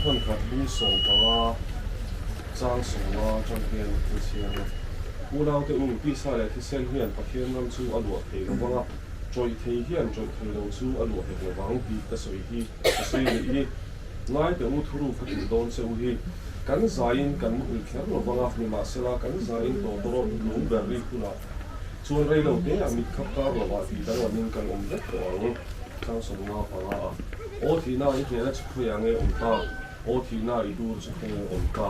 Thankhat bung 15 chang 50 atang hian kan chhiar a. Unaute u, tisa leh thisen hian Pathian ram chu a luah thei lo vang a, tawih thei hian tawih thei lo chu a luah hek lo vang tih ka sawi hi ka sawi a nih hi. Ngaite u thuruk ka tih dawn che u hi, kan zaiin kan muhil kher lo vang a, nimahsela kan zaiin tawtawrawt lung ber rik hunah chuan rei lo te ah mit khap kar lovah tih danglamin kan awm vek tawh ang. Chang 55 a, Aw thihna i hnehna chu khawiah nge awm ta? Aw thihna i dur chu khawnge awm ta?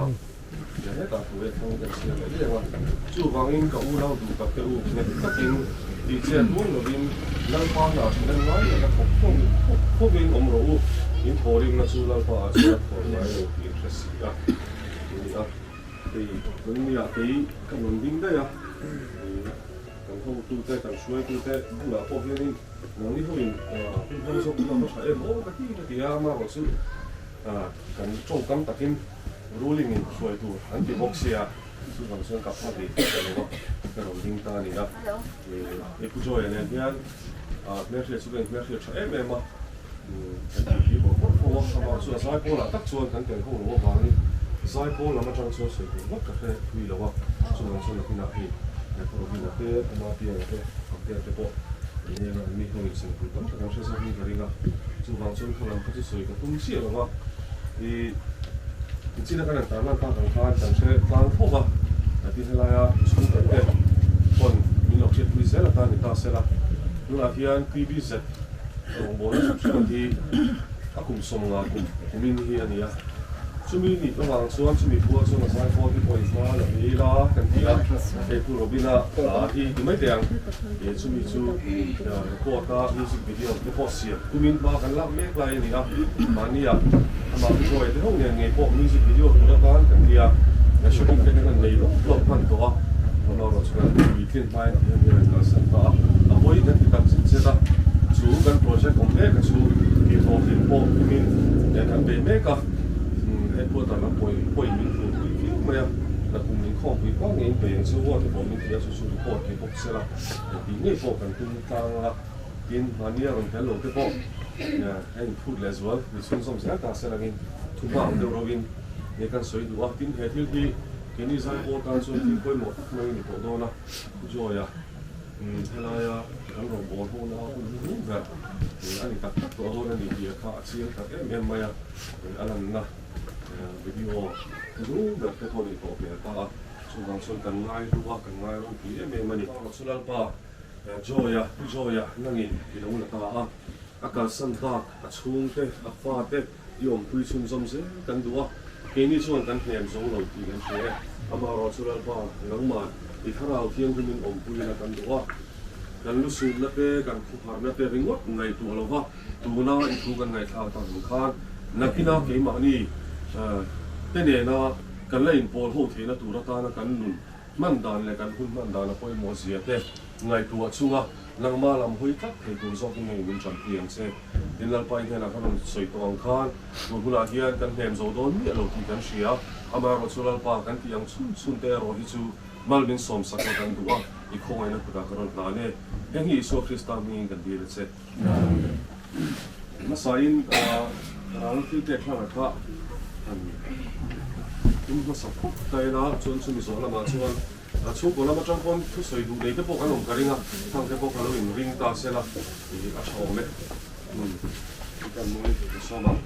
Tia hetah thu leh thang kan chhiar leh leng a. Chuvangin ka unau duh tak te u, nghet takin tih chet mual lovin Lalpa hna ṭhahnem ngai leh ka thawk khawvin awm rawh u, in thawhrimna chu Lalpa ah chuan a thawn ngai lo tih in hre si a ni a. Hei Nunnia kei ka rawn ding daih a, kan hotute, kan hruaitute bulah pawh hianin nangni hoin hun hmang zawk ila va ṭha em aw ka ti ka ti a, amaherawh chu kan ṭawngkam takin Ruling in hruai tur an ti bawk sia, chuvang chuan ka pha ve tlat ta lo a, ka rawn ding ta a ni a. He Pu Joy-a nen hian hmelhriat chu ka inhmelhriat tha em em a, kan titi bawrh bawrh fo a, amah chu a zaipawl ah tak chuan kan tel ho lo avangin zaipawl lam atang chuan sawi tur vak ka hre thui lo a, chuvang chuan nakinah hei Pu Robin-a te, Pu Mapianga te, Faktea te pawh eng eng a mi ho in sawi tur tam tak an hre zawkin ka ring a, chuvang chuan kha lam kha chu sawi ka tum chiah lo a. I Tichina kan han tarlan tak ang khan kan hre tlang tho va, ti helaia chhungkhat te pawn min lo hriatpui zel atan ni ta sela. Tunah hian TBZ rawngbawlna hrim hrim hi a kum 50 kum kumin hi a ni a. Chumi nih avang chuan chumi pual chuan a zaipawl hi pawhin hma la ve ila kan ti a, hei Pu Robina hla hi ti mai teh ang. Chumi chu record a music video te pawh siam tumin hma kan lak mek lai a ni a, mahnia amah Pu Joy te ho nen ngei pawh music video tur atan kan ti a, shooting te kan han nei lawk lawk hman tawh a, amaherawh chu kan puitlin hmain ti hian hian an kalsan ta a, a hawi kan ti tak zet zet a, chu kan project awm mek a chu tihhlawhtlin pawh tumin kan bei mek a, headquarter lam pawhin min hlawhpui viau mai a, nakum inkhawmpui hma ngeiin bei ang chu aw te pawh min ti a, chu chu report ni bawk sela. Tih ngei pawh kan tum tlang a, tin mahnia rawn tel lo te pawh a inphut leh zual ni chhunzawm zel ta se langin thu hma ang deuh rauhin nge kan sawi duh a, tin he thil hi keini Zaipawl tan chuan thil pawimawh tak mai a ni tawh dawn a, Joy-a helaia kan rawngbâwl hona hun hnuhnung ber a ni tak tak tawh dawn a ni tih kha a chiang tak em em mai a, a lanna video hnuhnung ber te pawh a ni tawh hmel ta a. Chuvang chuan kan ngai hlu a, kan ngai ropui em em a ni. Chu Lalpa, Joy-a, Pu Joy-a nangin i lo la ta a, a kalsan tak, a chhungte, a fate i awmpui chhunzawm zel kan duh a, keini chuan kan hnem zo lo tih kan hria e. Amaherawh chu Lalpa, nangmah i thlarau thianghlimin awmpui la kan duh a, kan lusumna te, kan khuharna te ringawt ngaihtuah lo va, tuna i thu kan ngaihthlak tak ang khan nakina keimahni te nena Kan la inpawl ho theihna tur atana kan nun hman dan leh kan hun hman dan a pawimawh zia te ngaihtuah chunga nangmah lam hawi tlat thei tur zawkin hei min tanpui ang che. Tin Lalpa i hnenah ka rawn sawi tawh ang khan tun hunah hian kan hnem zo dawn miah lo tih kan hria. Amaherawh chu Lalpa kan tih ang chhun chhun te erawh hi chu mal min sawm sak la kan duh a, i khawngaihna kutah ka rawn hlan e. Heng hi Isua Krista hmingin kan dil a che. Hmasain ral thil pek hlan kha han tum hmasa phawt ta ila chuan chumi zawh lamah chuan a chhungkaw lam atang pawn thusawi duh nei te pawh kan awm ka ring a, thang te pawh ka lo inring ta sela ih a tha awm e. Umm kan mawi ka sawm ang.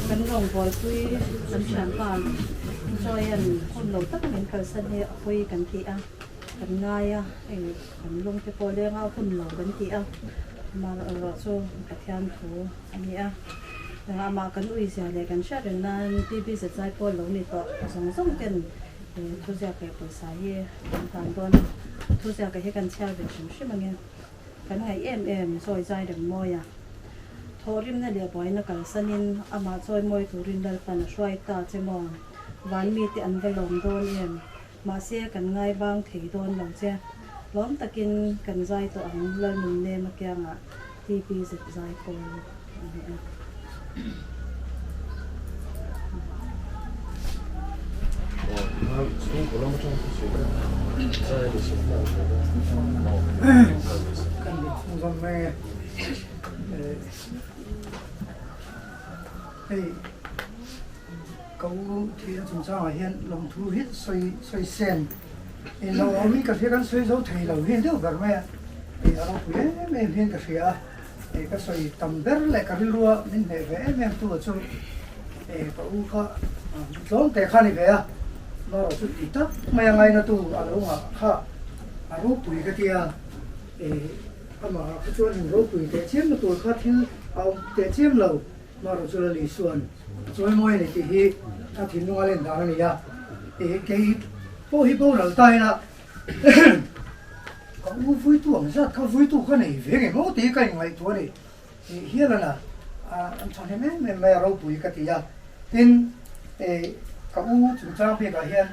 Kan rawngbawlpui kan thianpa Joy-a'n hun lo taka min kalsan hi a pawi kan ti a, kan ngai a, eng kan lungte pawh lenga hun lo kan ti a, amaherawh chu Pathian thu a ni a, amah kan uizia leh kan hriat reng nan TB Zazai pawh lo ni tawh zawng zawng ten Thuziak leh pawisa hi kan tan dawn a, thuziaka hi kan chhiar ve hrim hrim ange. Kan ngaih em em zawi zai rem mawi a. Thawhrimna leh buaina kalsanin amah chawi mawi turin Lalpan a hruai ta che maw? Van mite an va lawm dawn em? Mahse kan ngai vang thei dawn lo che. Lawm takin kan zai tawh ang Lalnunnem a kiangah TP zet zai pawl a ni a. Kan ni chhungzawm mai e. Hei ka u thil chungchangah hian lawmthu hi sawi sawi sen in lo awm in ka hria kan sawi zo thei lo hian deuh ber mai a, a ropui em em hian ka hria a. Ka sawi tam ber leh ka rilrua min hneh ve em em tu chu ka u kha tlawm teh kha a ni ve a, marawh chu ti tak mai a ngaina tu a lo nghah kha a ropui ka ti a, amah kha chuan in ropui teh chiam na tur kha thil a awm teh chiam lo, marawh chu Lali chuan a chawi mawi a ni tih hi a thinlung a len dan a ni a, kei pawh hi boral ta ila. Ka u vuitu ang zat kha vuitu ka nei ve ngei maw tih ka inngaihtuah a ni tih hial a na an thahnem em em mai a ropui ka ti a. Tin, ka u chungchang bikah hian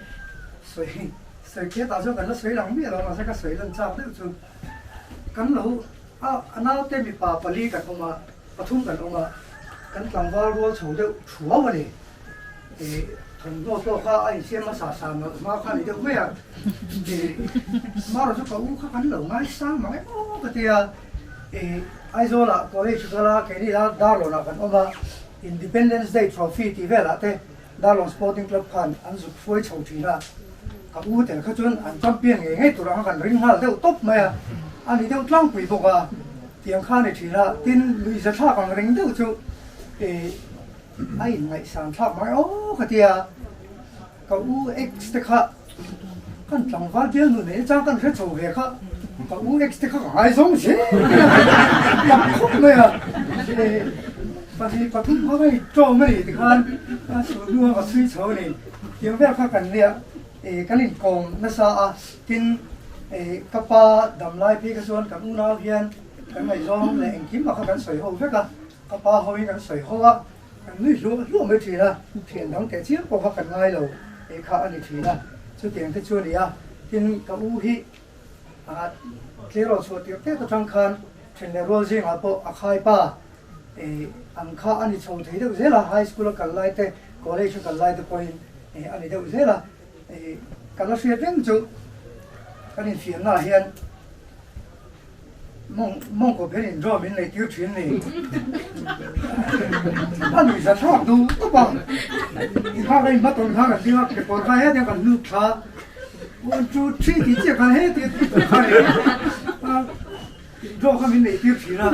sawi sawi khiatah chuan kan la sawi lang miah lo mahse ka sawi lan chak deuh chu kan lo a a naute mipa pali kan awm a, pathum kan awm a, kan tlangval rual chho deuh thuau a ni. Thawmhnaw pawh kha a insiam hmasa sa nalh hma kha a ni deuh mai a, marawh chu ka u kha kan lo ngaisang mang em aw ka ti a, Aizawlah college kal a, keini la Darlawnah kan awm a, Independence Day Trophy tih velah te Darlawn Sporting Club khan an zuk hruai chho thin a, ka u tel kha chuan an champion ngei ngei tur ang kha kan ring nghal deuh tawp mai a, a ni deuh tlangpui bawk a, tiang kha a ni thin a, tin nuihzathlak ang reng deuh chu A inngaihsan thlak mai aw ka ti a, ka u ex te kha kan tlangval bial nu nei chang kan hre chho ve kha, ka u ex te kha ka ngaizawng zel mai a, tak khawp mai a, pahnih pathum kha ka intawm a ni tikhan a suh hnu a ka chhui chho a ni, tiang vel kha kan nia kan inkawm nasa a, tin ka pa damlai phei kha chuan kan unau hian kan ngaihzawng leh engkim ah kha kan sawi ho vek a. Ka pa hawiin an sawi ho a, kan nui hluah hluah mai thin a, thian dang teh chiang pawh kha kan ngai lo tih kha a ni thin a, chutiang te chu a ni a, tin ka u hi tleirawl chhuah tirh tep atang khan then leh rual zingah pawh a khai pa ang kha a ni chho thei deuh zel a, high school a kal lai te, college a kal lai te pawhin a ni deuh zel a, ka la hriat reng chu kan infiamna ah hian. Mawng kawp hian indraw min nei tir thin ni. A nuih za thlak duh tawp a. Kha ka inhma tawn kha kan ding a, kekawr kha hetiang kan lut thla. One two three tih chiah khan heti kha ni. Indraw kha min nei tir thin a.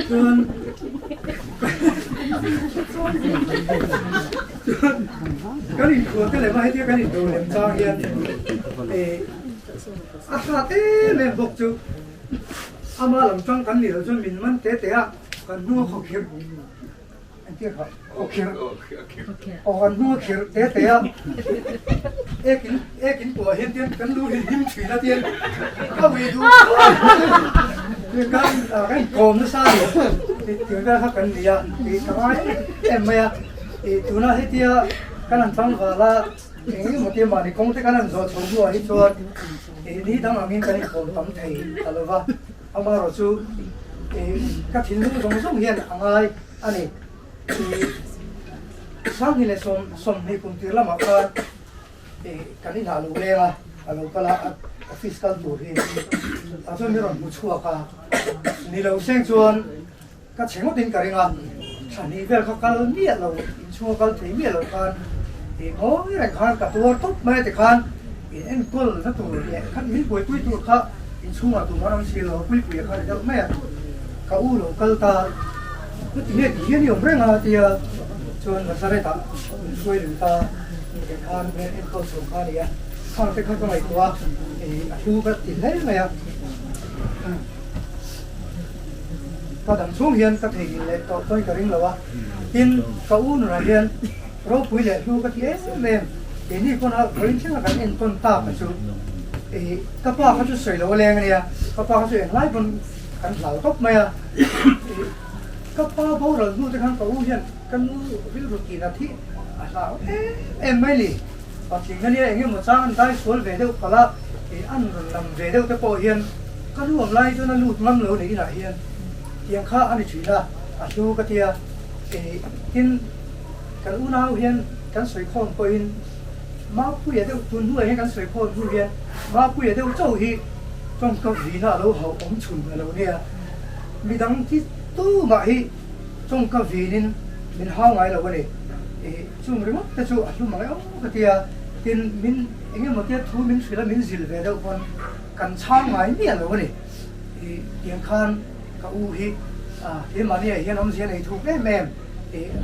Chuan kan inthua te leh mah hetia kan indo lem chang hian A hrat em em bawk chu ama lam tang kan nih loh chuan min man te te a, kan hnung a khawkhirh engtia kha khawkhirh aw kan hnung a khirh te te a, ekin ekin puah hian tian kan lu hi him thin a tian ka ui duh kan kan inkawm nasa a ni tih vel kha kan ni a tih ka ngai em mai a, tuna hetia kan han tlangval a. Eng emaw te mahni kawng te kan han zawh chho hnuah hi chuan ih ni dang angin kan inkhawm tam thei ta lo va, amaherawh chu ih ka thinlung zawng zawng hian a ngai a ni. Ih Sanghni leh sawm sawmhnih kum tir lamah khan ih kan inah lo leng a, a lo kal a, a office kal tur hi tah chuan min rawn hmu chhuak a, ni lo seng chuan Ka chhe ngawtin ka ring a, thla hnih vel kha kal miah lo, inchhunga kal thei miah lo khan ih ngawi reng khan ka tuar tawp mai a ti khan in enkawl na tur leh khan min buaipui tur kha inchhungah tumah an awm si lo, puipuia kha a ni deuh mai a, ka u lo kal ta, chuti nge ti hian i awm reng a tia chuan Nazareth ah min hruai lui ta, hei khan min enkawl chho kha a ni a, khang te kha ka ngaihtuah a, ih a hlu ka ti hle mai a. Ka dang chhung hian ka theihnghilh leh tawh chuan ka ring lo a, tin ka u nunah hian ropui leh hlu ka ti em em, keini pawn a vawiin thlenga kan entawn tak a chu ih ka pa kha chu sawi lo a leng a nia, ka pa kha chu englai pawn kan hlau tawp mai a, ih ka pa boral hnu te khan ka u hian ka nu rilru tihna thih a hlau em em mai ni, patling a nia eng emaw chang an dai sual ve deuh palh a, ih an rawn lam ve deuh te pawh hian. Ka nu awm lai chuan a lut ngam lo ni inah hian tiang kha a ni thin a, a hlu ka tia. Tin, kan unau hian kan sawi khawm pawhin Mapuia deuh tun hnuai hian kan sawi khawm hnu hian Mapuia deuh chauh hi tawngka vina a lo hauh awm chhun a lo nia. Midang thi tumah hi tawngka vinin min hau ngai lo a ni. Chung ringawt te chu a hlum ang e aw ka ti a, tin min eng emaw tia thu min hrilh a min zil ve deuh pawn kan chhang ngai miah lo a ni. Tiang khan ka u hi keimahni ah hian awmzia nei thuk em em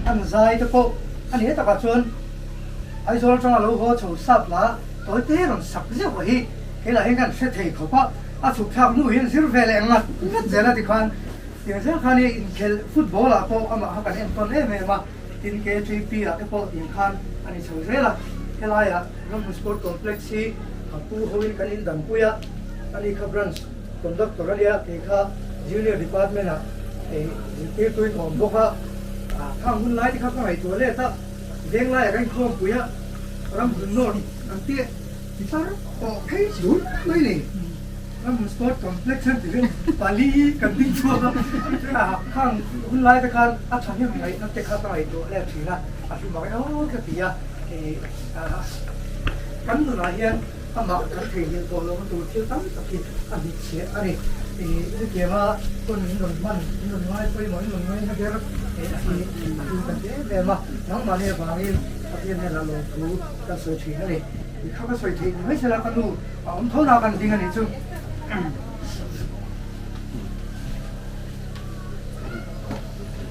an zai te pawh a ni takah chuan Aizawl atanga lo haw chho sap la tawi te rawn sak zeuh a hi keilah hian kan hre thei khawp a, a chhuk thlak hnu hian zir ve leh ngat ngat zel a tikhan tiang zel khan hi inkhel football ah pawh amah kha kan entawn em em a. Tin KTP ah te pawh tiang khan a ni chho zel a, helaiah Ramhmun Sport Complex hi a pu hoin kan indampui a, ani kha branch conductor a nia, kei kha junior department ah zirtirtuin ka awm bawk a, khang hun lai te kha ka ngaihtuah let a, venglaiah kan inkhawmpui a, Ramhmun North kan tih tar tawh phei chu mai ni. Ramhmun Sport Complex an ti ring pali kan ding chhuak a, khang hun lai te khan a thahnem ngaihna te kha ka ngaihtuah leh thin a, a hlim ang emaw ka ti a, kan nunah hian amah kan theihnghilh tawh lohna tur thil tam tak hi a hnutchhiah a ni. Chutianga hun min rawn hman, min rawn ngai pawimawh, min rawn ngaihna ber hi a hlu kan ti em em a, nangmahni avangin Pathian hnenah lawmthu kan sawi thin a ni. Kha ka sawi theih ni mai sela ka nu A awm tho na kan ding a nih chu.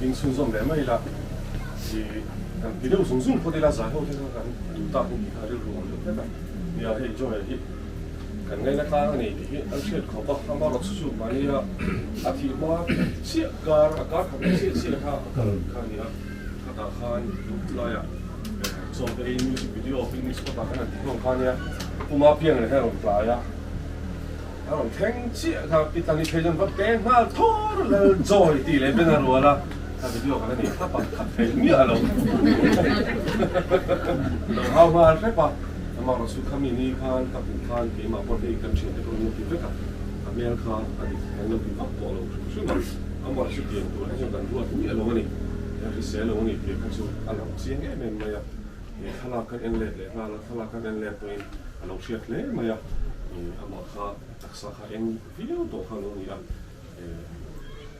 In chhunzawm leh mai ila, i kan ti deuh zung zung phawt ila zai ho te kha kan duh tak ni tih kha rilru awm deuh vek a. Nia hei Joel hi kan ngaina tlang a ni tih hi an hriat khawp a, amaherawhchu chu mahnia a thih hma chiah kar a kar khat leh chiah chiah kha a kal kha a ni a, khatah khan laiah Chawlhte ei music video picnic spot ah khan an ti hlawm kha ania, puma piang leh hian a rawn tlai a, a rawn thleng chiah kha pi tani phei chuan va pe nghal thawr lal joy tih leh ben a rual a, kha video kan a nei thlap a, khat thei miah lo lo hau nghal hrep a, amaherawh chu khami ni khan ka hmuh khan keimah pawh hei kan thiante pawh an lo ti vek a, a hmel kha a dik an lo ti vak tawh lo hrim hrim a, amaherawh chu tiang tur hi chuan kan ruat miah lo a ni, hrisel lo a ni tih kha chu a lang. Chiang em em mai a, he thlalak kan en let leh nghal a, thlalak kan en let pawhin a lo hriat hle mai a, amah kha taksa kha eng viau tawh kha a lo ni a,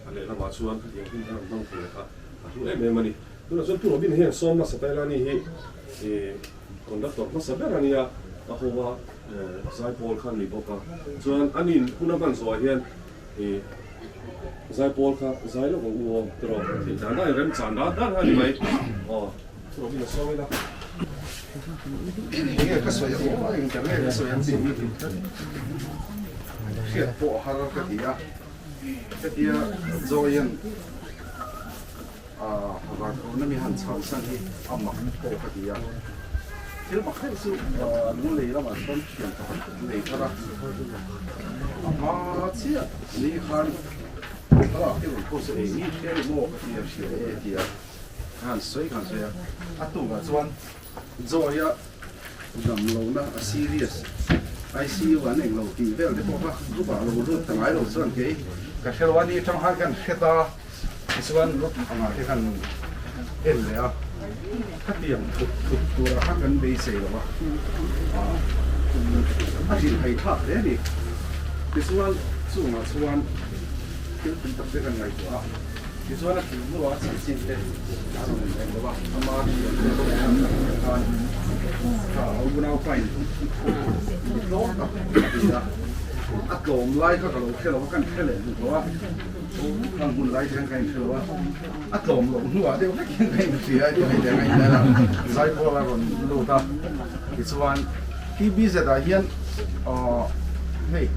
a lehlamah chuan khatiang hun khan an hmang thei kha a hlu em em a ni. Tunah chuan Pu Robin hian sawm hmasa Tailani hi conductor hmasa ber a nia, a ho a, zaipawl kha a ni bawk a, chuan anin hun a hman zawhah hian Zaipawl kha zai lawk ang u aw tiraw thei dan dan rem chan dan dan kha ni mai aw tiraw min a sawi la. Enge ka sawi ang aw eng ber nge ka sawi ang tih hriat pawh har ka ti a hetia Joy-a'n Vartawna mi han chhan san hi a mak pawh ka ti a, thil mak deuh chu lunglei lamah chuan thian pakhat lei thar a, a hma chiah ni khan thlalak te rawn post a ei ni hria ni maw ka ti a hria e ti a, ka han sawi ka han sawi a, a tukah chuan Joy-a damlohna a serious ICU an englo tih vel te pawh kha group ah lo lut ta ngai lo chuan kei ka hre lo a ni atang khan kan hre ta. Tichuan rut angah te khan en leh a, khatiang thut thut turah khan kan beisei lo a, a hrilhhai thlak hle a ni. Tichuan chungah chuan thil tui tak te kan ngaihtuah a, tichuan a thih hnuah chanchin te a rawn en lo a, ama thian te pawh khan kan hriat khan kha a unaupa in mi tlawm tak a ti a, a tlawm lai kha ka lo hre lo a, kan hre leh duh tawh a. Khang hun lai te hian ka inhre lo a, a tlawm loh hnuah deuh vek hian ka inhria a, hei leh ngaih hmel a, Zaipawl a rawn lut a, tichuan TBZ ah hian aww hei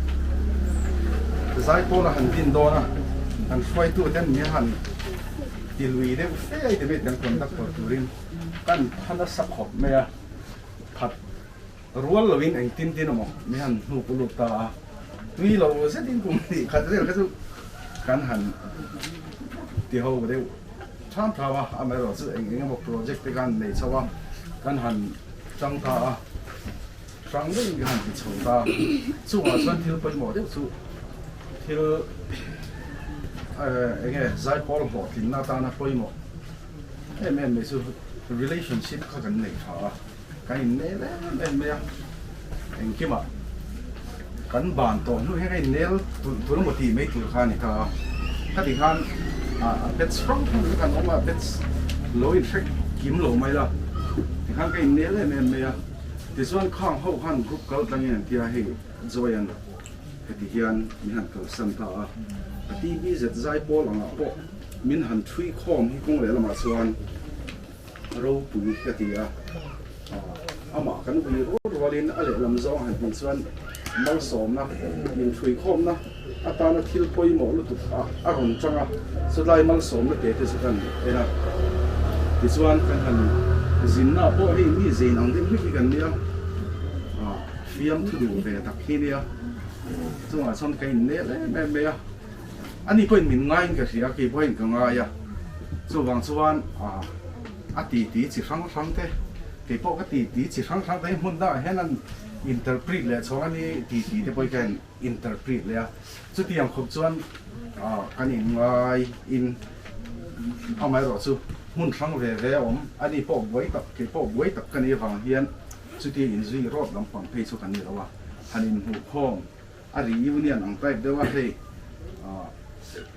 Zaipawl a han din dawn a, an hruaitu ten mi han ti lui deuh fe a ti mai teh ang conductor turin kan pha nasa khawp mai a, phat Rual loin engtin tin emaw mi han hnuk lut ta a, tui lo zetin kum hnih khat vel kha chu kan han ti ho deuh tham tham a, amaherawh chu eng eng emaw project te khan nei chho a, kan han tang ta a, hrang deuhin kan han ti chho ta, chungah chuan thil pawimawh deuh chu thil eng nge zaipawl hlawhtlinna atana pawimawh em em mai chu relationship kha kan nei tha a. Kan innel em em mai a, engkimah kan ban tawh hnu hian ka innel tulh tulh emaw tih mai tur kha a ni ta a. Khati khan a batch hrang hrang te kan awm a, batch lo inhre kim lo mai la, tikhan ka innel em em mai a. Tichuan khang ho khan group kal tlangin an ti a, hei Joy-a'n heti hian min han kalsan ta a, a TB zet zai pawl angah pawh min han thui khawm hi kawng lehlamah chuan ropui ka ti a, amah kan ui rual rualin a lehlam zawng han hmuh chuan malsawmna, inthuikhawmna atana thil pawimawh lutuk a rawn chang a, chulai malsawmna te te chu kan en a, tichuan kan han zinna pawh hei mi zein ang deuh hlek hi kan nia, fiamthu duh ve tak hi nia, chungah chuan ka innel em em mai a. Ani pawhin min ngaiin ka hria, kei pawhin ka ngai a. Chuvang chuan a titi chi hrang hrang te, kei pawh ka titi chi hrang hrang te hi hmun dangah hian an interpret leh chhawng a ni titi te pawh hi ka interpret leh a. Chutiang khawp chuan kan inngaiin amaherawhchu hmun hrang ve ve a awm. Ani pawh buai tak, kei pawh buai tak ka nih avang hian chutia inzui rawt lampang phei chu kan ni lo a, han inhmuhkhawm. A reunion ang type deuh a hei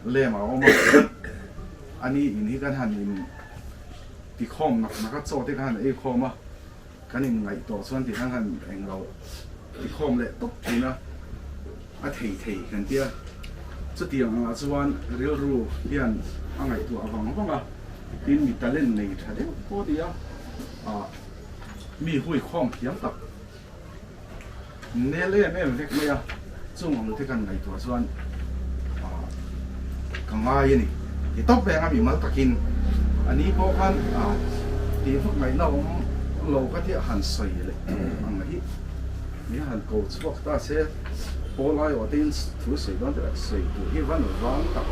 lem a awm a, a ni in hi kan han in ti khawm nak nak a, chaw te kan han ei khawm a, kan in ngaih tawh chuan ti khan han eng lo ti khawm leh tawp thin a, a thei thei kan tia, chutiang angah chuan rilru hian a ngaihtuah vang vang a, tin mi talent nei tha deuh pawh a ni a, mi hui khawm thiam tak. Nel em em vek mai a, chung ang te kan ngaihtuah chuan ka ngai a ni. Ti tawp reng a mimal takin a ni pawh khan tih vak ngaihna awm lo ka tia han sawi leh ang hi min han ko chhuak ta se, pawl aiawh te in thu sawi dawn te lah sawi tur hi van vang tak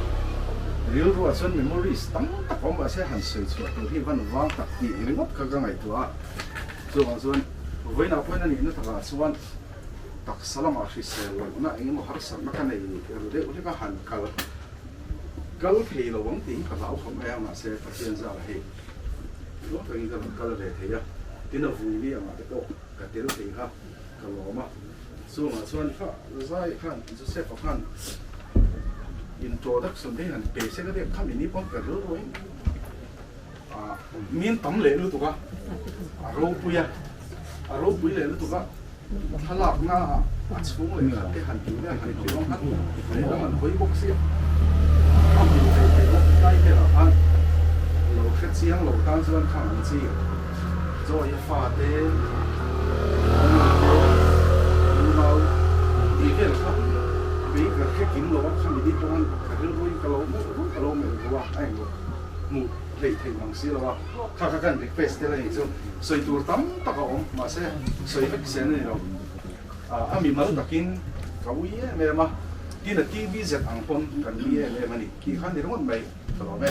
rilruah chuan memories tam tak awm mahse han sawi chhuah tur hi van vang tak tih ringawt kha ka ngaihtuah a. Chuvang chuan vawiinah pawhin a nihna takah chuan taksa lamah hrisel lohna eng emaw harsatna ka nei ru deuh hlek a, han kal kal thei lo ang tih hi ka hlau khawp mai a, mahse Pathian zara hei tluang takin ka rawn kal ve thei a, tin a vui ni angah te pawh ka tel thei kha ka lawm a, chungah chuan kha Zai khan Joseph-a khan introduction te hi han pe se ka tia khami ni pawn ka rilruin Min tam leh lutuk a, a ropui a, a ropui leh lutuk a, thlalakna a chhung leh khat te han tih vel han tih rawng khan lehlam an hawi bawk sia, a hmuh theih theih bawk tlai velah khan lo hre chiang lo tan chuan khang ang chi Joy-a fate, a nu te, unau tih vel kha kei ka hre kim lo a, khami ni pawh khan ka rilruin ka lo melh ru ka lo melh ru a, a englo. Hmuh hleih theih mang si lo a, kha kha kan request tel a nih chu sawi tur tam tak a awm mahse sawi vek sen a ni lo. A mimal takin ka ui em em a, tin a TV zet ang pawn kan ui em em a ni tih kha ni ringawt mai ka lawm e.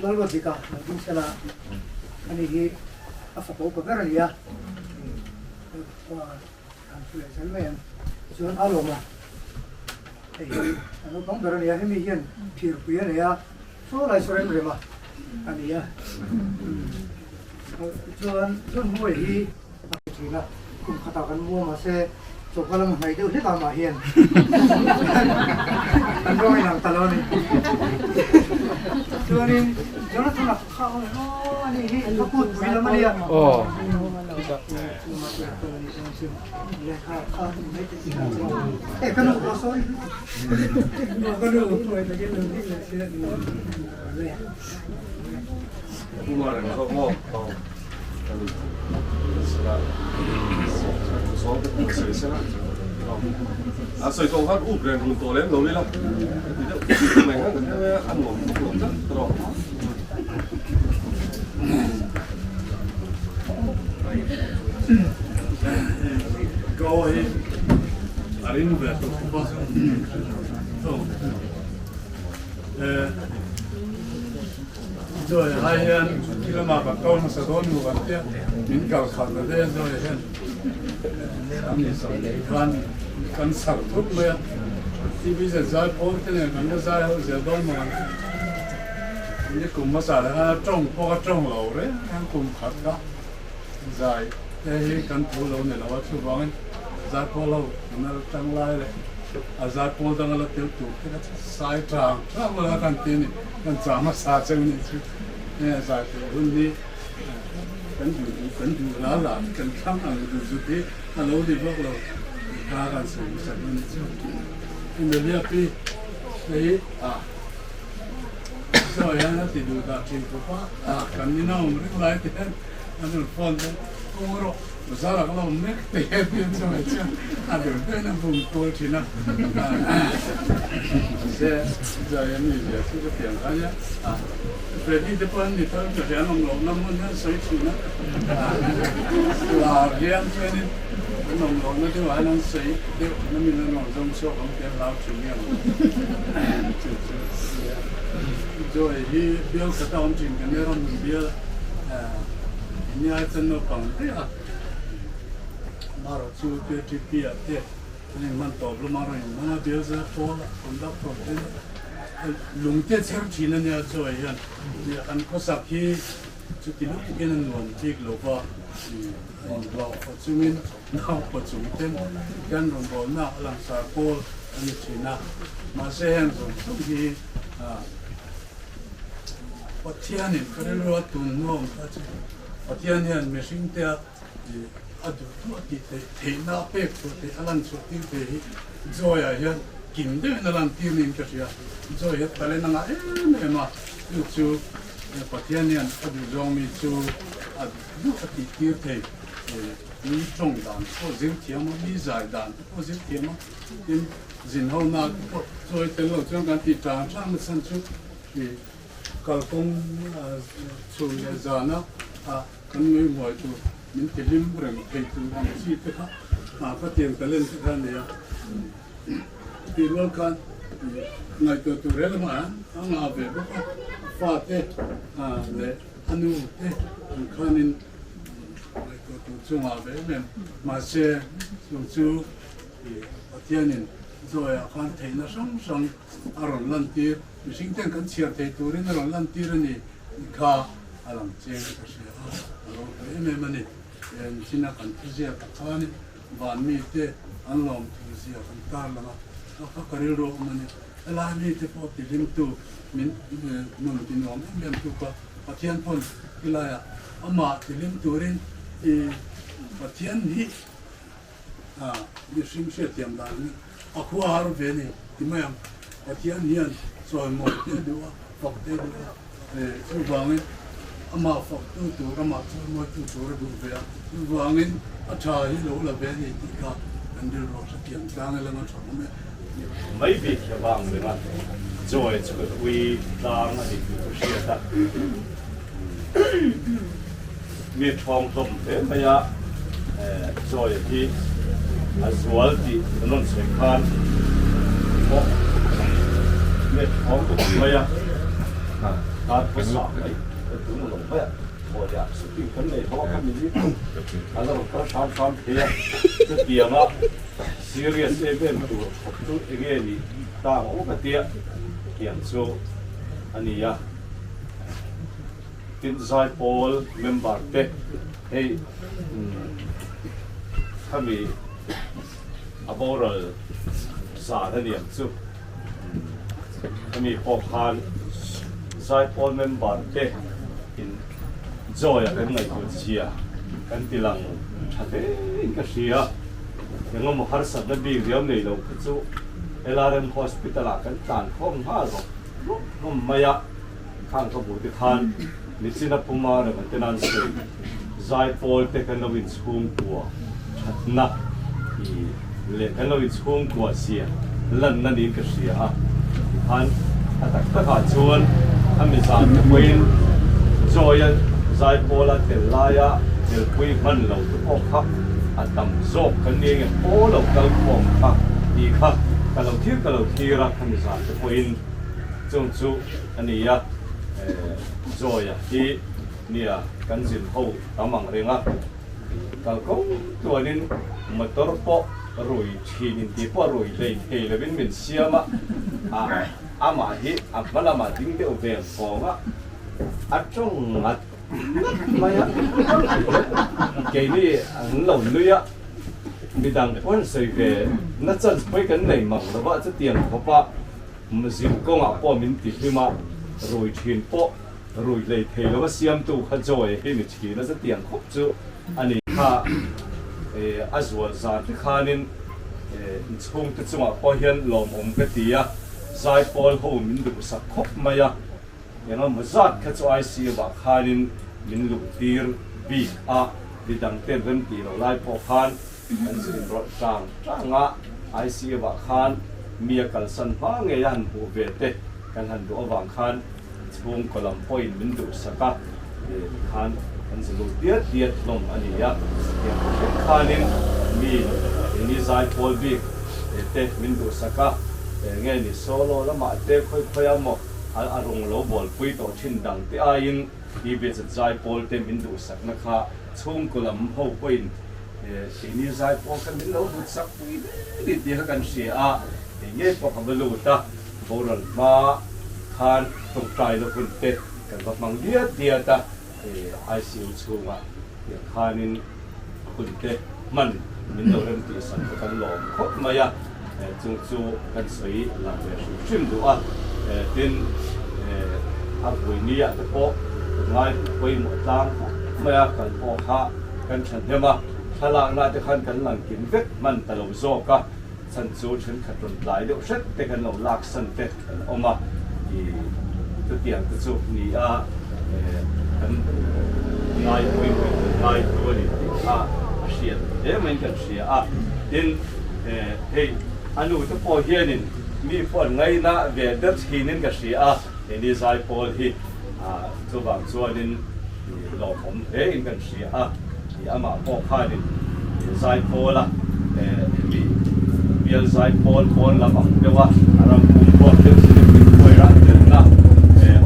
Lalruatdika lo ding sela ani hi a fapa upa ber a ni a, an thu leh zel mai ang. Chuan a lawm a, hei hi a naupang ber a ni a, hemi hian thirpui a nei a, saw lai saw rem rem a a ni a. Chuan chuan hmuai hi a pe thin a, kum khatah kan mua mahse choka lama hnaih deuh hlek amah hian an rawng inang ta lo a ni. Chuanin Jonathan-a kha aw a ni hi a kutpui lam a nia. A sawi tawh khan up reng run tawh lem lo ila ti deuh mai khan a nuam vak lo tlat tawh. Ka aw hi a ring ve tawh khawp a, eh, chuan hai hian. Khi lamah kan kal hmasa dawn maw kan tia, min kal khalh ta daih a zawi hian 30 khan kan sarh thut mai a. TV zet zai pawl te nen kan la zai ho zel dawn maw kan ti. Ni kum hmasa leh khan a tawng pawh a tawng lo reng reng kum khat kha zai te hi kan thu lo ni lo a, chuvangin zaipawl ho kan la tang lai leh a zaipawl danga la tel tur te kha chu sai tang tang ula kan ti a ni, kan chah hmasa cheu nih chu nge zai tur hun hi kan duh duh kan duh la la kan thlang ang duh zut hi a lo ni bawk lo kha kan sawi hmasa dawn nih chu. Emilia pi hei a sawi hian a ti duh dah thin khawp a, kan in a awm reng lai te hian an rawn phone te kawng rawh bazar ah ka la awm mek te hian ti an sawi chiang a dur deuhin a bum kual thin a mahse zai a mi zia chu ka tiang kha nia Freddy te pawh an ni thar ka hria an awm lohna hmun hian sawi thin a lar hian chuanin an awm lohna deuhah hian an sawi deuh na min an rawn zawng chhuak ang tih an hlau thin nge maw chu chu nia Joy hi bial khata awm thin kan nia ram hmun bial nia chuan naupang daih a marawh chu KTP ah te an inhman tawp lawm a rawn inhman a bial zar pawl a conductor te lung te chher thin a nia Joy hian an khawsak hi chuti lutukin a nuam bik lo va a inhlawh pawh chungin nau pawh chung ten hian rawngbawlna a langsar pawl a ni thin a, mahse heng zawng zawng hi Pathianin ka rilru a tun hnuam kha chu Pathian hian mihring te a a duh duh a tih theih theihna a pek chhuah theih a lan chhuah tir thei hi Joy ah hian kim deuhin a lan tir niin ka hria. Joy hi talent a ngah em em a, chu chu Pathian hian a duh zawng mi chu a duh duh a tih tir thei. Mi tawng dan te pawh zir thiam a, mi zai dan te pawh zir thiam a, tin zin ho na te pawh chawi tel lo chuan kan tih tang tang na chhan chu kalkawng chhun leh zana kan nui hmuai tur min ti hlim reng thei tur ang chi te kha ka tiang talent te kha a nei a. Tih rual khan ngaihtuah tur he lamah hian a ngah ve bawk a, a fate leh a nu te ang khanin Ngaihtuah tur chu ngah ve em em. Mahse, chung chu Pathianin Joy-ah khan theihna hrang hrang a rawn lantir, mihring ten kan chhiar thei turin a rawn lantir a ni tih kha a lang chiang ka hria a, a ropui em em a ni. Engchina kan thuziak ah khanin van mite an lawm thu zia kan tar lang a, kha kha ka rilru a awm a ni. Helai mite pawh tihlimtu min nun tinuam em em tu kha Pathian pawn helaiah Amah tihlim turin i Pathian hi mihring hriatthiam dan hi a khua har ve ni ti mai ang. Pathian hian chawimawi te a duh a, fak te a duh a, chuvangin amah faktu tur, amah chawimawitu tur a duh ve a, chuvangin a tha hi lo la ve ni tih kha kan rilru a hrethiam tlang ila nga tha awm e. Mai bik hi a vang reng a, Joy chu ka ui tlang a ni tih ka hriat a. Mi thawng hlawm hle mai a, Joy hi a zual tih kan rawn sawi khan pawh mi thawng hlawm mai a, kar hmasa mai kan tun lo mai a, Hawleh ah shooting kan nei ho a kha min a la rawn kal hram hram thei a, chutianga serious em em tur khawp chu enge nih ta ang aw ka tia tiang chu a ni a. Tin Zaipawl member te hei khami a boral zan a niang chu khami pawh khan Zaipawl member te in joy a kan ngaihtuah zia kan ti lang tha hle in ka hria engemaw harsatna bik riau nei lo kha chu LRM Hospital ah kan tlan khawm nghal rawk rawk hlawm mai a. Khang ka hmuh te khan Nichina Puma rem an tenan sawi Zaipawl te kan lo inchhungkua thatna i leh kan lo inchhungkua zia lanna niin ka hria a, tikhan a tak takah chuan a mi zan te pawhin Joy-a Zaipawla tel laia telpui hman lo te pawh kha a tam zawk kan ni engem aw lo kal khawm kha tih kha ka lo thlir ka lo thlir a, khami zan te pawhin. Chung chu a ni a, Joy-a hi. Nia, kan zin ho tam ang reng a, kalkawng tuanin motor pawh rui thin in tih pawh rui hlei thei lovin min siam a, a amah hi a hma lamah ding deuh vel fawng a, a tawng ngat ngat mai a, keini an lo nui a, midang pawh an sawi ve na chance pawh kan nei mang lo va, chutiang khawpa zin kawngah pawh min ti hlim a, rui thin pawh. Rui hlei thei lo a siamtu kha Joy hi ni thin a zatiang khawp chu a ni kha. A zual zan te khanin inchhungte chungah pawh hian lawmawm ka ti a, zaipawl ho min duhsak khawp mai a, engemaw zat kha chu ICU ah khanin min luhtir bik a, midang ten rem tih loh lai pawh khan kan zin rawlh tang tang a, ICU ah khan mi a kalsan hma ngei a han hmuh ve te kan han duh avang khan Chhungkaw lam pawhin min duhsak a, tikhan kan za lut diat diat hlawm a ni a. Tiang thleng khanin mi keini zaipawl bik te min duhsak a, nge ni solo lamah te khawi khawi a maw a rawng lo bawlpui tawh thin dang te aiin TBZ zaipawl te min duhsakna kha chhungkaw lam ho pawhin keini zaipawl kha min lo duhsak pui hle ni tih kha kan hria a, kei ngei pawh ka va lut a. Boral hma khan tawngtai na hun te kan va hmang diat diat a, ICU chhungah tiang khanin hun te hman min lo rem tih sak te kan lawm khawp mai a, chung chu kan sawi lang ve hrim hrim duh a, tin a vui nia te pawh ngai pawimawh tlang khawp mai a, kan pawh kha kan thahnem a, thlalakna te khan kan lang kim vek hman ta lo zawk a. Chhan chu thenkhat rawn tlai deuh hret te kan lo laksan te kan awm a, i chutiang te chu ni a kan ngai pawimawh kan ngai tu a ni tih kha a hriat hle maiin kan hria a. Tin, hei a nu te pawh hianin mi pawh an ngaina ve der thinin ka hria a, keini zaipawl hi chuvang chuanin lawmawm hlein kan hria a. Tih amah pawh khanin zaipawl a mi bial zaipawl pawn lam ang deuh a, a ram pum ruak deuh sin in min khuai rah telna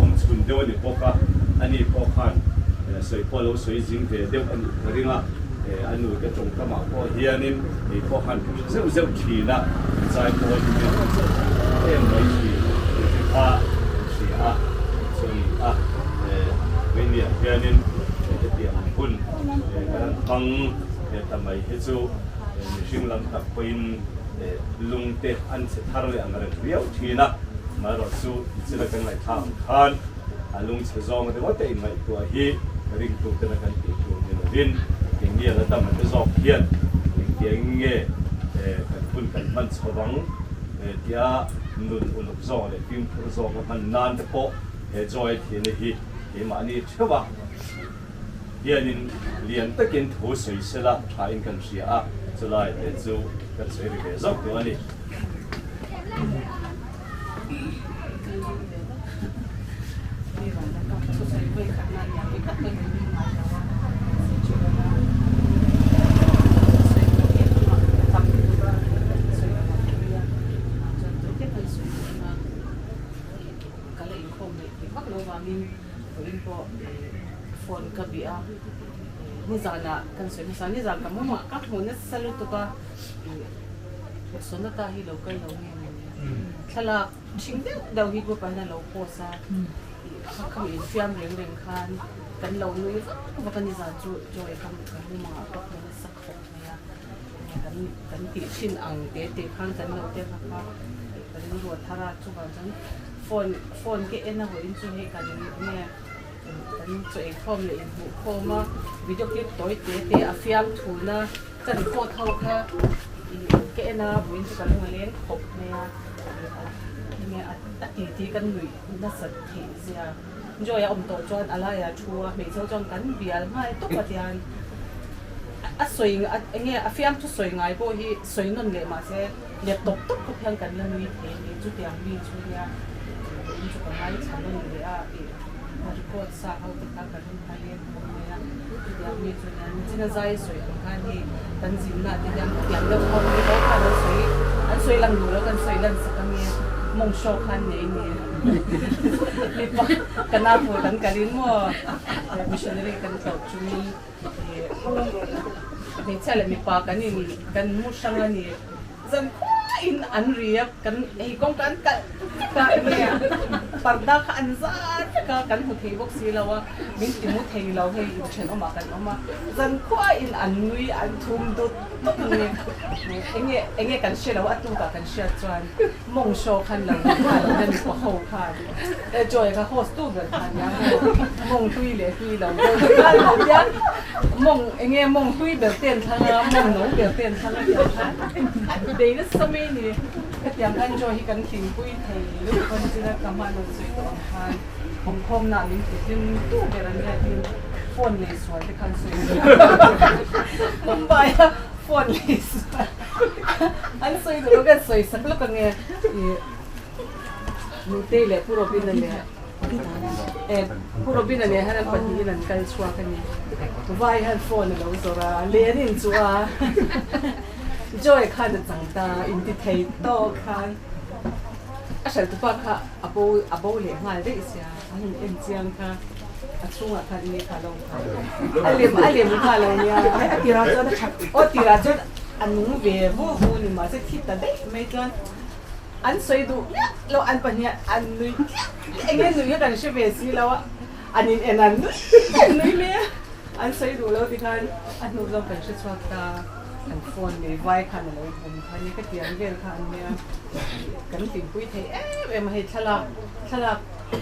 awm chhun deuh a ni bawk a, ani pawh khan sawi pawh lo sawi zing ve deuh a nih ka ring a, a nu te tawngkamah pawh hianin kei pawh khan ka hre zeuh zeuh thin a, zaipawl hi min em mai thin tih te kha kan hria a, chuan a Veinia hianin hetiang hun kan hmang ta mai hi chu mihring lam tak pawhin lung te an chhe thar leh ang reng viau thin a, amaherawhchu chila kan ngaihthlak ang khan a lung chhe zawng ringawt a inngaihtuah hi ringtutena kan tih tur ni lovin engni a la dam ate zawk hian engtiang nge kan hun kan hman chho vang tia nun uluk zawk leh fimkhur zawk a hman nan te pawh he joy thihna hi keimahni theuh a hianin lian takin thu sawi sela thain kan hria a, chulai te chu kan sawi ri ve zawk duh a ni. Ka la inkhawm leh tih vak lo vangin vawiin pawh phone ka bih a, nizanah kan sawi hmasa, nizan ka mumah ka hmu nasa lutuk a, Sonata hi lo kal lo nge ni? Thlalak ṭhing deuh deuh hi group ah hian a lo post a, kha khami infiam reng reng khan kan lo nui vak vak a, nizan chu Joy ka mumah ka hmu nasa khawp mai a, kan tih ṭhin ang te te khan kan lo te vak a. Ka rilru a thar a, chuvang chuan phone phone ka en a vawiin chu hei kan nge kan chaw eikhawm leh inhmuh khawm a, video clip tawi te te a fiam thun a, ka record ho kha ih ka en a vawiin chu ka lung a leng khawp mai a, enge a ti ti kan nuih nasat theih zia Joy a awm tawh chuan a laiah thu a, hmeichhe ho chuan kan bial nghal tawp a tian a sawi enge a fiamthu sawi ngai pawh hi sawi nawn leh mahse. Let tawp tawp khawp hian kan la nui thei a ni. Chutiang mi chu nia in chu ka ngaithla nawn leh a, ih a record sa ho te kha ka ring hma leng khawp mai a. Chutiang mi chu nia nichina zai sawi ang khan hei kan zinna te hian khatiang deuh ho hi ho khan an sawi an sawi lang duh lo kan sawi lan sak a nia. Mawng show khan nei ni. Mipa kan a hmu kan kalin maw missionary kan tlawh chungin hmeichhia leh mipa kan in kan mu hrang a ni. Zan khuain an ri a, kan hei kawngka an kalh vek a, enge parda kha an zar vek a, kan hmu thei bawk si lo a, min ti mu thei lo hei inthenawmah kan awm a, zan khuain an nui an thum dut dut a ni. Enge enge kan hre lo a tukah kan hriat chuan mawng show khan lo ni kha lo na mipa ho khan Joy kha host tu ber kha nia maw mawng hlui leh hlui lo deuh te khan lo tia mawng enge mawng hlui ber te an thlang a mawng no ber te an thlang a tiang khan an bei nasa mai ni hetiang khan Joy hi kan hlimpui thei lutuk a ni china ka hman rawn sawi tawh ang khan awmkhawmna min ti hlim tu ber an nia tin phone lei sual te khan sawi Mumbai a phone lei sual an sawi duh lo kan sawi sak lawk ange ih Nutei leh Pu Robina leh eh Pu Robina leh hian an pahnihin an kal chhuak a ni. Vai hian phone a lo zawrh a, len in chu a Joy khan a chang ta inti thei tawk khan a hralh tupa kha a bo a bo leh nghal daih sia an in en chiang kha a chhungah khan enge kha lo a lem a lem kha lo nia a tirah chuan a that aw tirah chuan a nung ve vu vu ni mahse thi ta daih mai chuan An sawi duh miah lo, an pahnih an nui tliah tliah, enge nui kha kan hre ve si lo a, an in en an nui an nui mai a, an sawi duh lo tikhan a hnu zawng kan hre chhuak ta, kan phone nei vai khan a lo bum kha nia ka tiang vel kha an nia, kan hlimpui thei em em a, hei thlalak thlalak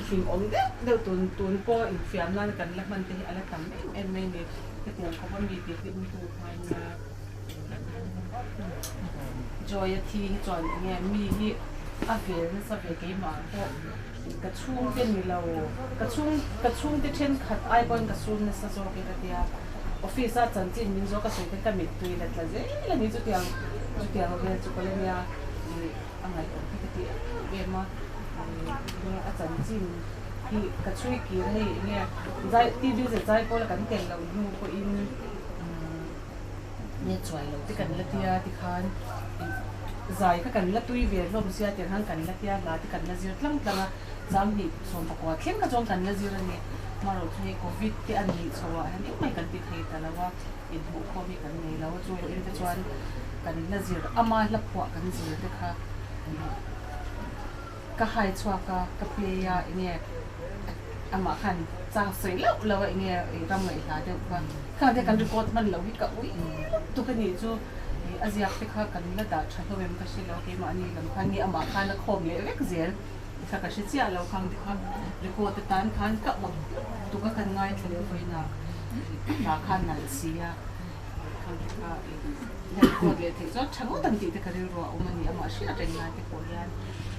hlim awm deuh deuh tun tun pawh infiam nan kan la hman te hi a la tam em em mai ni, hetiang khawp a mi tih hlimtu kha nia. Joy a thi hi chuan enge mi hi a vel nasa ve keimah pawh ka chhungte ni lo ka chhung ka chhungte thenkhat ai pawhin ka sum nasa zawk e ka tia office a chanchin min zawk ka sawi te ka mittui la tla zel a ni chutiang chutiang vel chu ka la nia ih a ngaihawm hi ka ti em em a ih enge a chanchin hi ka chhui kir hei enge zai T V zet zai pawh la kan tel loh hnu pawhin. Nge chuai lo te kan la tia tikhan zai kha kan la tui ve hlawm sia tiang khan kan la tia hla te kan la zir tlang tlang a, changhnih sawmpakua thleng kha chuan kan la zir a ni. Hmarawh chu hei covid te a nih chho ah hian engmah kan ti thei ta lo a, inhmuhkhawm hi kan nei lo a, chu erawh in te chuan kan la zir ama hla phuah kan zir te kha ka hai chhuak a, ka play a enge amah khan chang sawi loh loh a enge ram ngaihhla deuh kha. Kha te kan record hman loh hi ka ui lutuk a nih chu a ziak te kha kan la dah tha hlawm em ka hre lo keimahni lam khan nge amah khan a khawm leh vek zel kha ka hre chiah lo khang te kha record atan khan ka awt lutuk a kan ngaithla leh vawiinah hla khan nalh si a khang te kha la record leh theih chuan tha ngawt ang tih te ka rilru a awm a ni amah hriat reng nan te pawh hian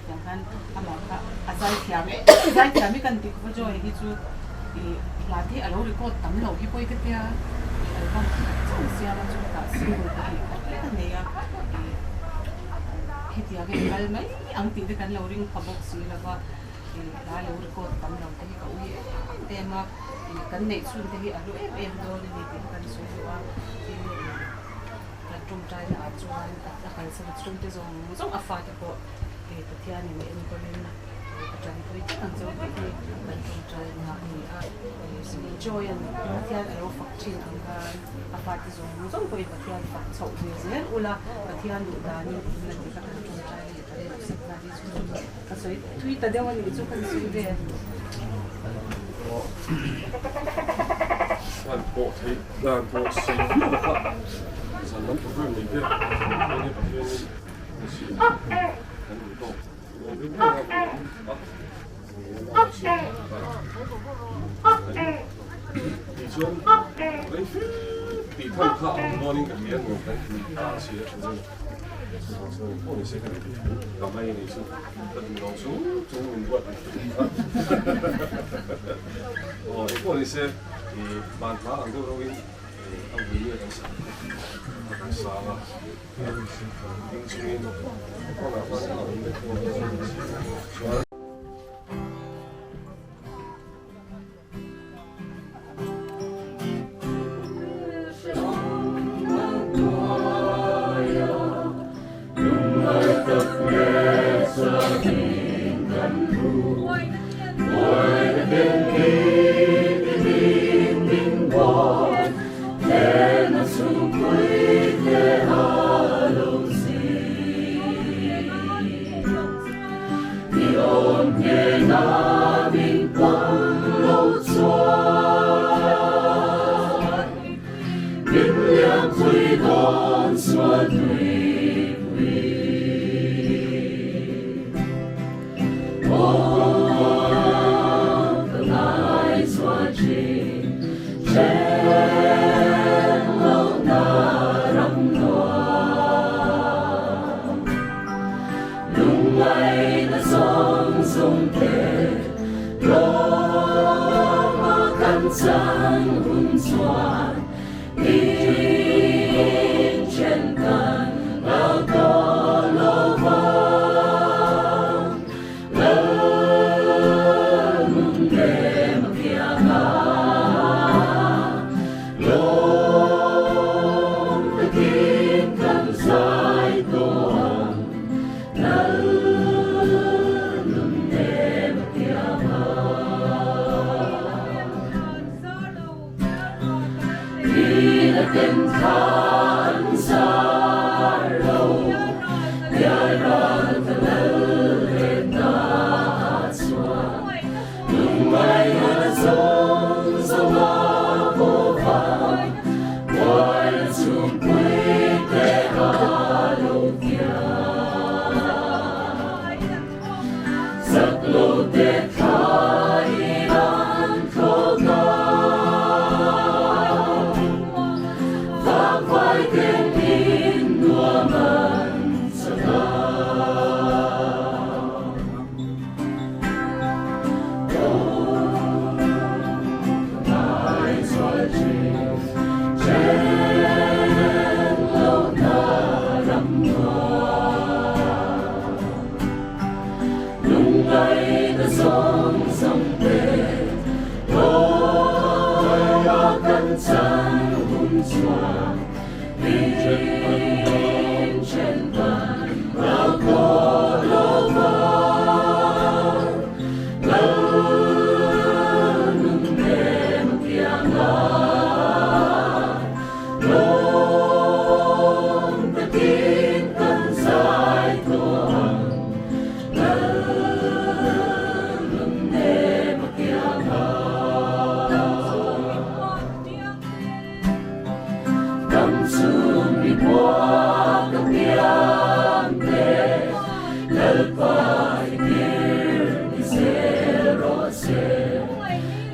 tiang khan amah kha a zaithiam em zaithiam hi kan ti khawp a Joy hi chu. Ih hla te a lo record tam loh hi pawi ka tia ih album khat chauh siam a chutah single pahnih khat lek a nei a ih hetiang in kal mai ang tih te kan lo ring pha bawk si lo va ih hla lo record tam lo te hi ka ui em em a ih kan neih chhun te hi a hlu em em dawn a ni tih kha kan sawi duh a tin ih kan tawngtai na ah chuan a kalsan chhung te zawng zawng a fate pawh ih Pathian in enkawl in. Ka tanpui tlat ang chauh tih hi kan tawngtai nghah a ni a. Joy-a'n Pathian a lo fak thin ang khan a fate zawng zawng pawhin Pathian fak chhoh ve zel ula, Pathian duh danin in la ti kha kan tawngtai leh kan duhsak na hi chu ka sawi thui ta deuh a nih chu kan sawi ve. An pawh theih dan pawh sawi viau kha zan lam program nei te Pathian in kan duh tawk. Min liam pui dawn sual tuipui. Aw, ka ngaihtuah thin, then lohna ram nuam. Lungngaihna zawng zawng te lawma kan chan hun chuan in then kan lo tawh lo vang. Lal nun nem a kiang a, lawm takin kan zai tawh ang. Lal nun nem a kiang a. Thina ten than zar lo, pialral ka lal let na chuan. Lungngaihna zawng zawng a pawh vang, buaina chhungpui te a lo kiang. Zak lo te thlai an thlawk a, vangvai ten in nuam an chak a. Aw, ka ngaihtuah thin, then lohna ram nuam. Lungngaihna zawng zawng te lawma kan chan hun chuan in then kan lo tawh lo vang. Lal nun nem a kiang a, lawm takin kan zai tawh ang. Lal nun nem a kiang a. Dam chung mi buak ka piang te, Lalpa i tir ni zel rawh se.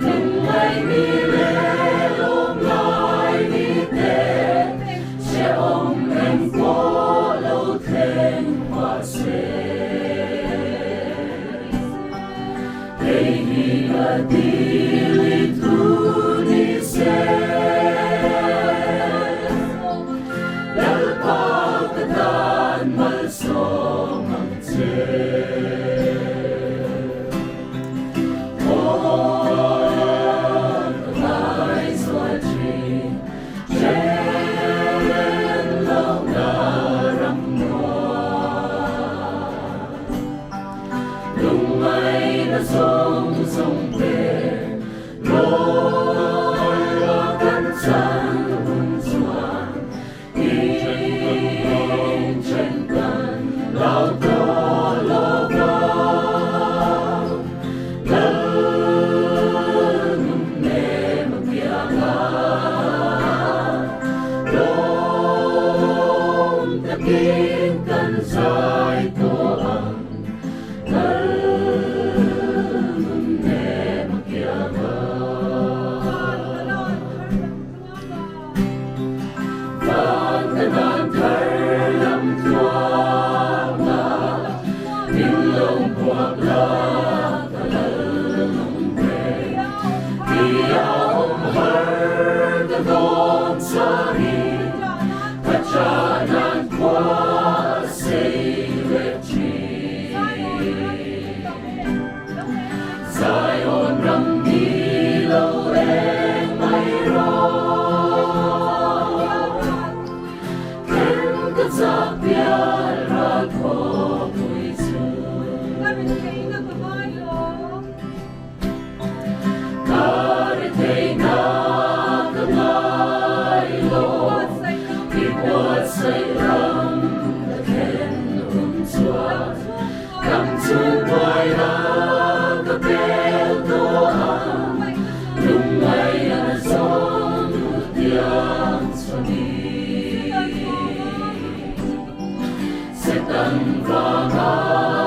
Lungngai ni leh lawm lai ni te, hrehawm eng pawh lo thleng mah se. Hei hi ka dil i thu ni se. Lalpa ka tan malsawm ang che. Aw, ka ngaihtuah thin, then lohna ram nuam. Lungngaihna zawng zawng te lawma kan chan hun chuan in then kan lo tawh lo vang. Lal nun nem a kiang a, lawm takin kan zai tawh ang. Lal nun nem a kiang a. Tlang chhuani Setan vanga.